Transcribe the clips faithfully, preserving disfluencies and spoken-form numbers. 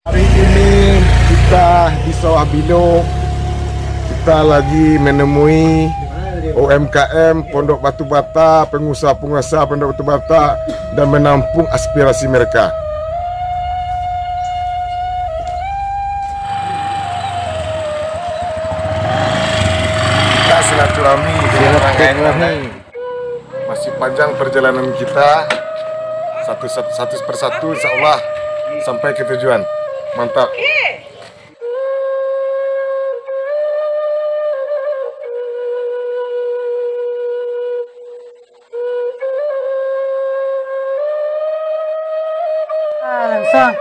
Hari ini kita di Sawah Bilo, kita lagi menemui U M K M Pondok Batu Bata, pengusaha-pengusaha Pondok Batu Bata, dan menampung aspirasi mereka. Kita silaturahmi dengan orang lain. Silaturahmi. Masih panjang perjalanan kita, satu, satu persatu, insya Allah sampai ke tujuan. Mantap. Ah, langsung.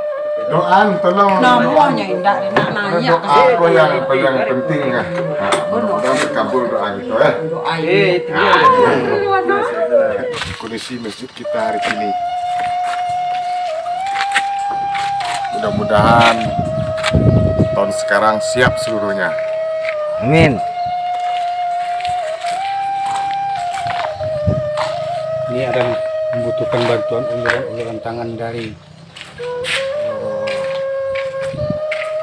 Doa, tolong. Namuahnyo indak nak naiak. Doa ko yang paling penting, ah. Ah, mudah-mudahan terkabul doa kita, eh. Doa. Eh, itu dia. Ah. Kondisi masjid kita hari ini. Mudah-mudahan tahun sekarang siap seluruhnya. Amin. Ini ada membutuhkan bantuan uluran-uluran tangan dari, eh,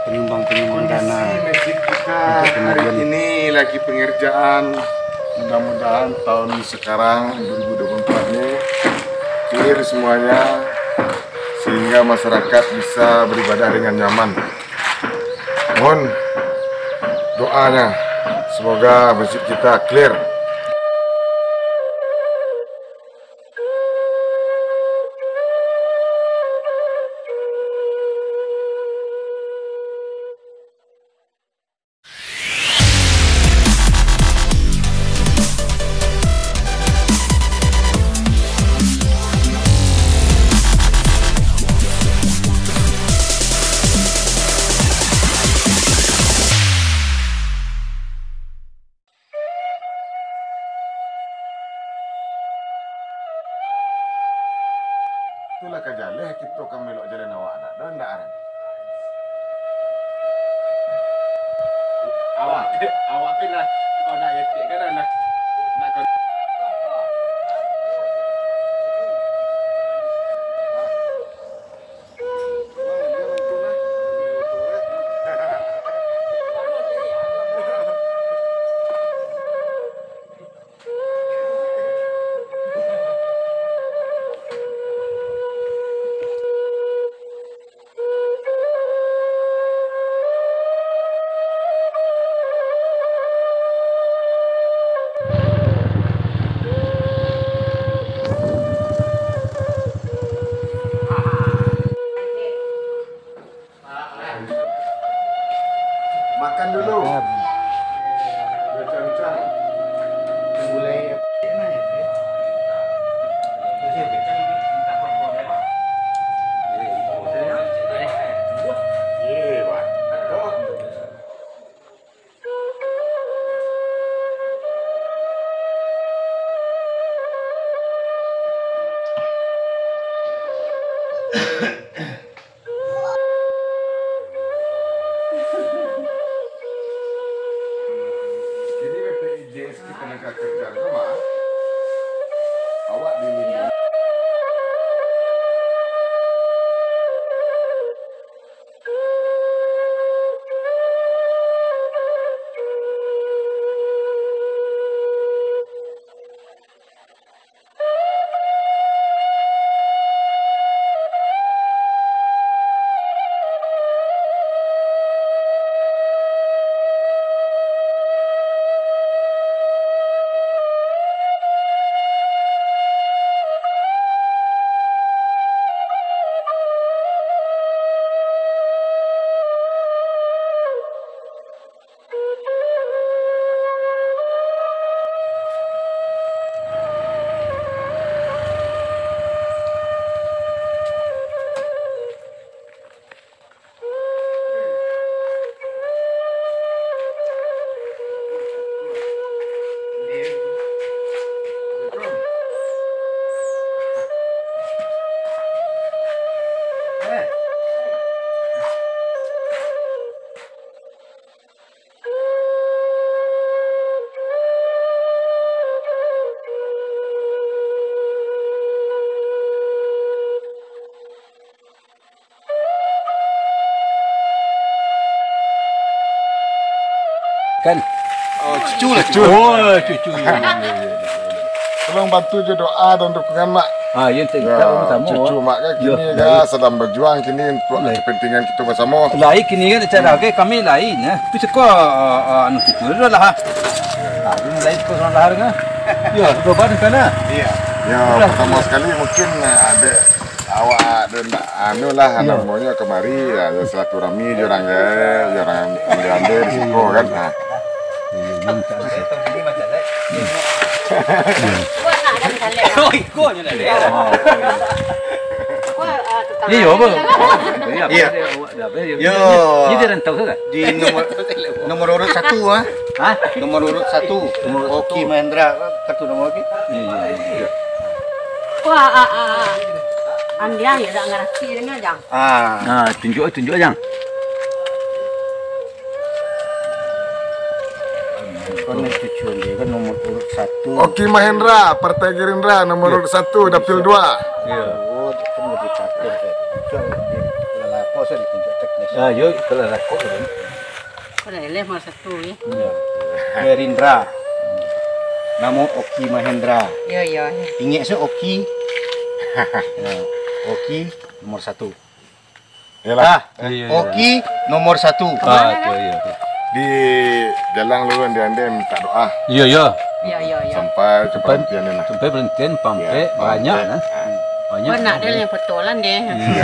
penyumbang-penyumbang dana. Kondisi masjid kita hari ini lagi pengerjaan. Mudah-mudahan tahun sekarang, dua ribu dua puluh empat ini, clear semuanya, sehingga masyarakat bisa beribadah dengan nyaman. Mohon doanya, semoga masjid kita clear. Itulah ka jaleh kito ka melok jalan awak nak, dah ndak, Ran? Awak, awak pun lah, kau nak etek kan, nak, nak kau. Makan dulu. Makan. Bincang-bincang. Gulai. Kan? Oh, cucu lah, cucu. Oh, cucu. Iyo, iyo, iyo, iyo. Tolong bantu jo doa dan dukungan, Mak. Ah, iyo, ente minta sama-sama, cucu Mak kan kini kan sadang bajuang kini untuak kepentingan kito basamo. Lai kini kan acara ke kami lai nah. Tapi seko, ah, ah, anu cucu dulu lah. Ah, dulu lai seko surang lah kan. Yo, coba di sana. Iyo. Yo, pertama sekali mungkin, eh, ada Awak ado ndak anu lah, namonyo kamari, ado silaturahmi jo urang, jo urang ande-ande di siko kan. Nah. Oh, iko nyo lah. Iyo, apa? Iyo. Yo. Di nomor, nomor urut satu, ah. Hah? Nomor urut satu. Nomor urut Oki satu. Mahendra, kartu nomor Oki. Iyo, iyo, iyo. Wah, ah, ah, ah. Andiang ya, dak ngarati dengan jang. Ah. Nah, tunjuk, tunjuk, Jang. Kan cucu dia kan nomor urut satu. Oki Mahendra, Partai Gerindra, nomor urut satu, dapil dua. Iya. Oh, dia kan lebih partai, kan. Itu yang lebih, kalau lapor saya ditunjuk teknis. Ah, yo, kalau lapor, kan. Kau dah eleh masa tu, ya? Iya. Gerindra. Namo Oki Mahendra. Iya, iya, iya. Ingat se Oki. Ya, Oki nomor satu. Iyalah. Ah, iya, iya. Oki nomor satu. Ah, tu, iya, tu. Di jalan lu, ande-ande minta doa. Iya, iya. Iya, iya, iya. Sampai ke perhentian ni, nah. Sampai perhentian, pampek, banyak, nah. Banyak. Banyak deh yang betulan deh. Iya.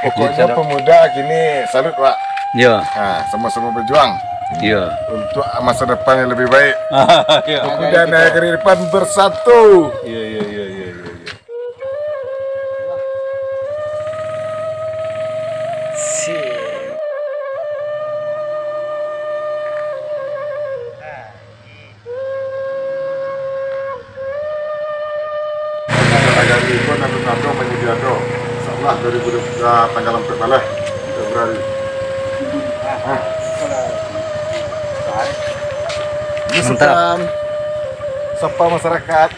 Pokoknya pemuda kini salut, Pak. Iya. Ha, sama-sama berjuang. Iya. Untuk masa depan yang lebih baik. Iya. Pemuda Nagari Ripan bersatu. Iya, iya, iya, iya, iya, iya. Sip. Nagari pun ado-ado, manjadi ado. Insyaallah dua ribu dua puluh dua tanggal empat belas Februari. Hah? Mantap. Sapa masyarakat?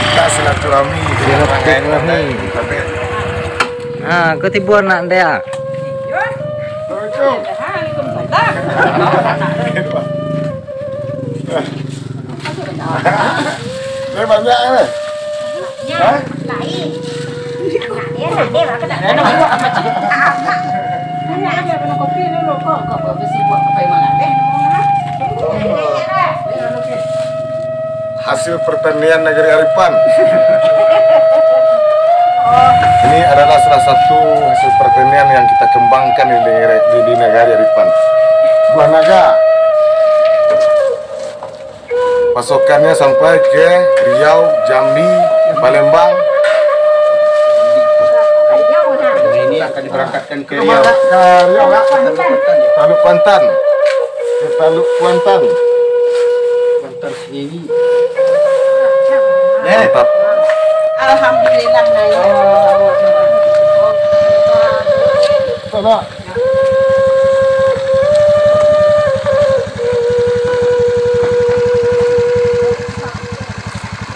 Kita silaturahmi. Silaturahmi. Tapi ha, kau tibo anak dia. Assalamualaikum. Waalaikumsalam. Ini banyak, eh? Hah? Lain. Anak dia, anak dia, aku tak tahu. Anak dia kena kopi dulu, kok. Kok, kok, besi buat apa yang mana? Eh, hasil pertanian Nagari Aripan. Ini adalah salah satu hasil pertanian yang kita kembangkan di, di, di Nagari Aripan. Buah naga. Pasokannya sampai ke Riau, Jambi, Palembang. Ini akan diberangkatkan ke Riau. Ke Riau, Pak. Taluk Kuantan. Ke Taluk Kuantan. Kuantan sendiri. Mantap. Alhamdulillah, naik. Betul, Pak.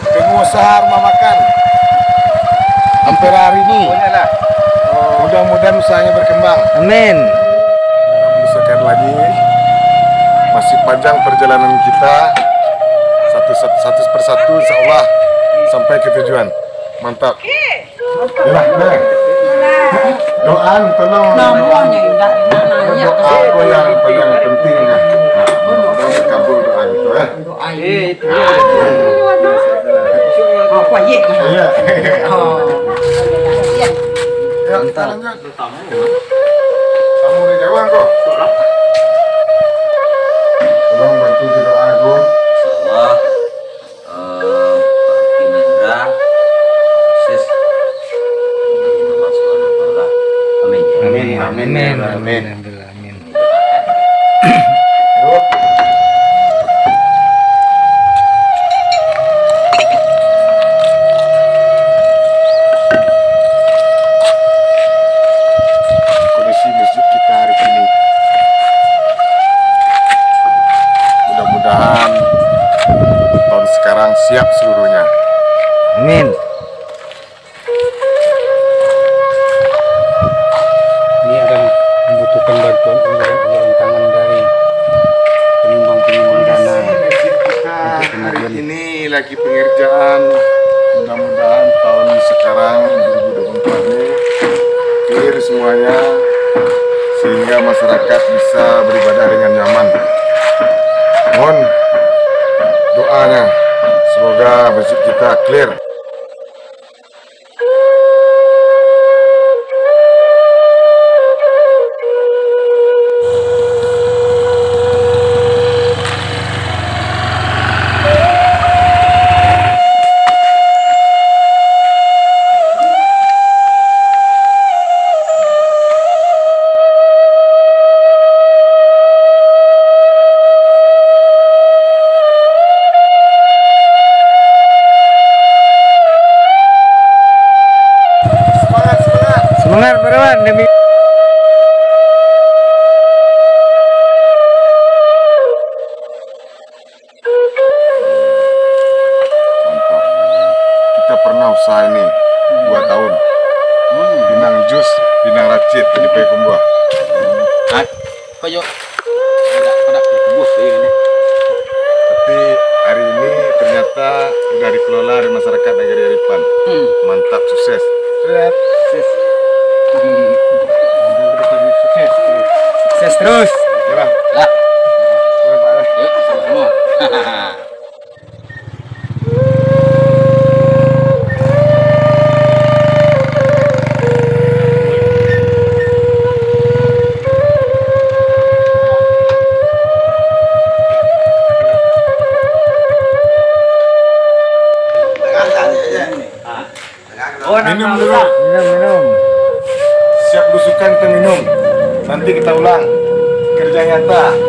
Pengusaha rumah makan Ampera hari ini. Mudah-mudahan usahanya berkembang. Amin. Misalkan lagi, masih panjang perjalanan kita, satu, satu, satu persatu, insya Allah sampai ke tujuan. Mantap. Yalah, nah. Doa, tolong. Namanya indak enak nanya. Doa apa yang paling penting, nah. Nah, mudah-mudahan terkabul doa itu, eh. Doa ini. Eh, itu dia. Apa, ye? Iya. Oh. Ya, kita lanjut. Tamu dari jauh, kok. Tolong bantu doa, Gung. Insyaallah. Eh, Pak Hakim Hendra, sukses. Amin. Amin, amin, amin, amin. Amin. Kondisi masjid kita hari ini. Mudah-mudahan tahun sekarang siap seluruhnya. Amin. Ini ada membutuhkan semuanya, sehingga masyarakat bisa beribadah dengan nyaman. Mohon doanya, semoga masjid kita clear. Semangat, semangat. Semangat, barawan, demi Mantap. Kita pernah usaha ini dua tahun. Pinang jus, pinang racik di Payakumbuah. Hah? Kok yo? Padak, padak Payakumbuah, Payakumbuah. Tapi hari ini ternyata udah dikelola oleh masyarakat Nagari Aripan. Hmm. Mantap, sukses. Sukses. Sukses. Sukses terus. Sukses terus. Ya, Bang. Lah. Terima kasih, Pak. Yuk, sama-sama. Minum dulu. Minum, minum. Siap belusukan kita minum. Nanti kita ulang. Kerja nyata.